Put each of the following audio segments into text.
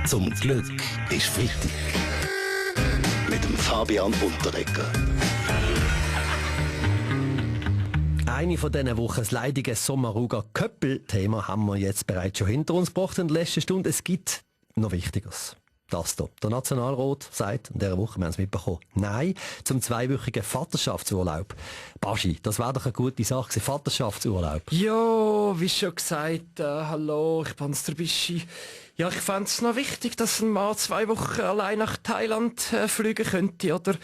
Zum Glück ist Freitag. Mit dem Fabian Unterreger. Eine von diesen Wochen, das leidige Sommaruga Köppel-Thema, haben wir jetzt bereits schon hinter uns gebracht in der letzten Stunde. Es gibt noch Wichtigeres. Das hier. Der Nationalrat sagt in dieser Woche, wir haben es mitbekommen, nein zum zweiwöchigen Vaterschaftsurlaub. Baschi, das wäre doch eine gute Sache, Vaterschaftsurlaub. Ja, wie schon gesagt, hallo, ich bin's, der Bischi. Ja, ich fände es noch wichtig, dass ein Mann 2 Wochen allein nach Thailand fliegen könnte, oder?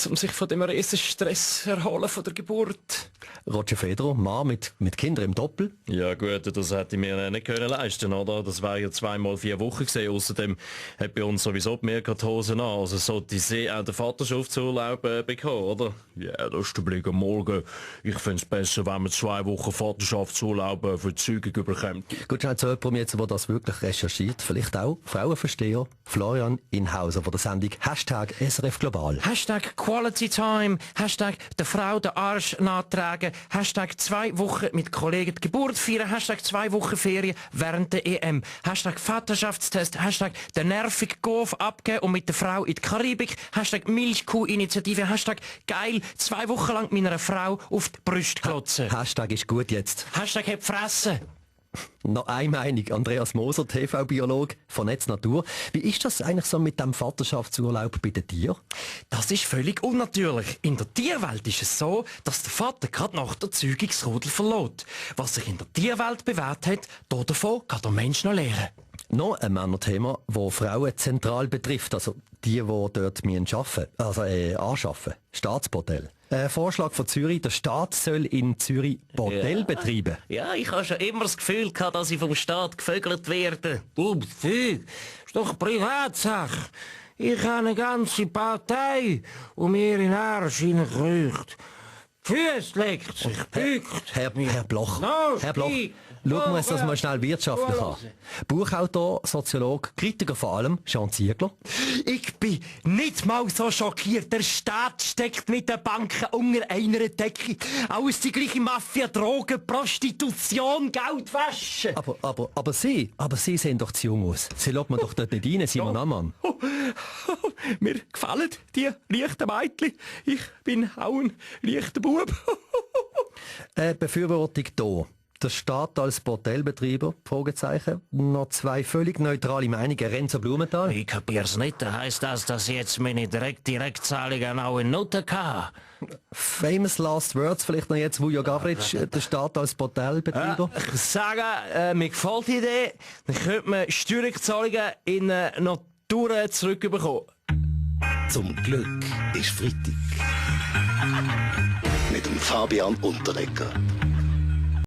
Um sich von dem riesen Stress erholen von der Geburt. Roger Federer, Mann mit Kindern im Doppel. Ja gut, das hätte ich mir nicht können leisten, oder? Das wäre ja 2x4 Wochen gewesen. Außerdem hat bei uns sowieso die Mirka die Hosen an. Also sollte sie auch den Vaterschaftsurlaub bekommen, oder? Ja, das ist der Blick am Morgen. Ich finde es besser, wenn man 2 Wochen Vaterschaftsurlaub für die Zeugung überkommt. Gut, schnell zu jemandem jetzt, der das wirklich recherchiert. Vielleicht auch Frauenversteher Florian Inhauser von der Sendung Hashtag SRF Global. Hashtag Quality Time, Hashtag der Frau den Arsch nachtragen, Hashtag 2 Wochen mit Kollegen die Geburt feiern, Hashtag 2 Wochen Ferien während der EM, Hashtag Vaterschaftstest, Hashtag den nervigen Golf abgeben und mit der Frau in die Karibik, Hashtag Milchkuh-Initiative, Hashtag geil 2 Wochen lang meiner Frau auf die Brüste klotzen. Hashtag ist gut jetzt. Hashtag hab Fresse. Noch eine Meinung. Andreas Moser, TV-Biolog von Netz Natur. Wie ist das eigentlich so mit dem Vaterschaftsurlaub bei den Tieren? Das ist völlig unnatürlich. In der Tierwelt ist es so, dass der Vater gerade nach der Zeugung das Rudel verlässt. Was sich in der Tierwelt bewährt hat, davon kann der Mensch noch lernen. Noch ein Männerthema, das Frauen zentral betrifft. Also die dort anschaffen. Staatsbordell. Ein Vorschlag von Zürich, der Staat soll in Zürich Bordell betreiben. Ja, ich habe schon immer das Gefühl gehabt, dass ich vom Staat gevögelt werde. Ist doch eine Privatsache. Ich habe eine ganze Partei und mir in den Arsch hineingekreucht. Füße leckt sich, bückt. Herr Bloch, No, Herr Bloch, Ski. schauen wir uns das mal schnell wirtschaftlich an. Buchautor, Soziolog, Kritiker vor allem, Jean Ziegler. Ich bin nicht mal so schockiert. Der Staat steckt mit den Banken unter einer Decke. Alles die gleiche Mafia, Drogen, Prostitution, Geldwäsche. Aber Sie sehen doch zu jung aus. Sie lässt man doch dort nicht rein, Simon Ammann. Mir gefallen die leichten Mädchen. Ich bin auch ein leichter Bub. Befürwortung hier. Der Staat als Bordellbetreiber? Fragezeichen. Noch 2 völlig neutrale Meinungen. Renzo Blumenthal. Ich kapier's nicht. Heisst das, dass ich jetzt meine Direktzahlungen auch in Noten kann? Famous last words vielleicht noch jetzt, Vujo Gavric, der Staat als Bordellbetreiber. Ich sage, mir gefällt die Idee. Dann könnte man Steuerzahlungen in Natur zurückbekommen. Zum Glück ist Freitag. Mit dem Fabian Unterreger.